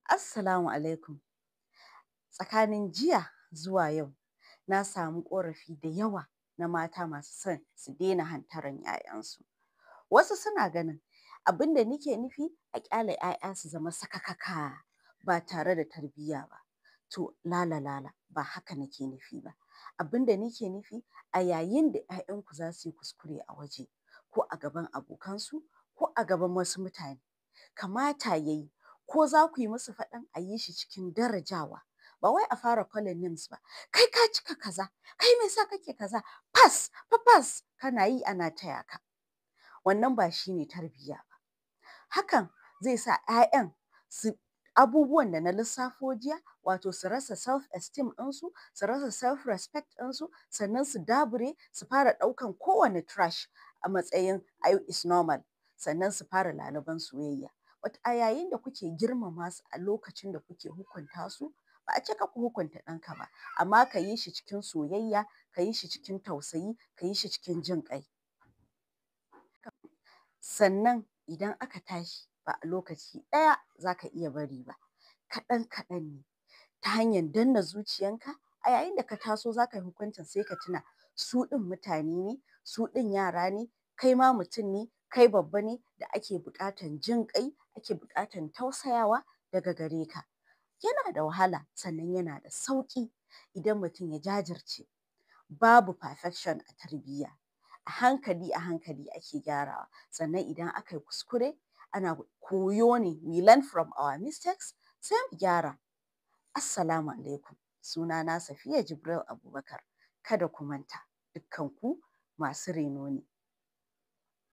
Assalamu alaikum. Tsakanin jiya zuwa yau na samu ƙorafi da yawa na mata masu son su daina hantaran 'ya'yansu. Wasu suna ganin abin da nike nufi a ƙyale 'ya'ya su zama sakakaka ba tare da tarbiyya ba. To lala lala, ba haka nake nufi ba. Abin da nake nufi, a yayin da 'ya'yanku za su yi kuskure a waje ko a gaban abokansu ko a gaban wasu mutane, kamata ya yi ko za ku yi musu faɗan, a yi shi cikin darajawa, ba wai a fara calling names ba: "Kai ka cika kaza, kai me yasa kake kaza?" Fas fas kana yi ana taya ka. Wannan ba shi ne tarbiyya ba. Hakan zai sa 'ya'yan su abubuwan da na lissafo jiya, wato su rasa self esteem ɗinsu, su rasa self respect ɗinsu, sannan su dabure su fara ɗaukan kowane trash a matsayin ai is normal, sannan su fara laluben soyayya. But a yayin da kuke girmama su a lokacin da kuke hukunta su, ba a ce kar ku hukunta ɗanka ba, amma ka yi shi cikin soyayya, ka yi shi cikin tausayi, ka yi shi cikin jin ƙai. Sannan idan aka tashi, ba a lokaci ɗaya za ka iya bari ba, kaɗan kaɗan ne, ta hanyar danne zuciyanka. A yayin da ka taso za ka yi hukuncin, sai ka tuna su ɗin mutane ne, su ɗin yara ne, kai ma mutum ne, kai babba ne da ake buƙatan jin ƙai, ake buƙatan tausayawa daga gare ka. Yana da wahala, sannan yana da sauƙi idan mutum ya jajirce. Babu perfection a tarbiyya, a hankali a hankali ake gyarawa. Sannan idan aka yi kuskure, ana koyo ne, we learn from our mistakes, sai mu gyara. Assalamu alaikum. Sunana Safiya Jibril Abubakar. Kada ku manta, dukkanku masu reno ne.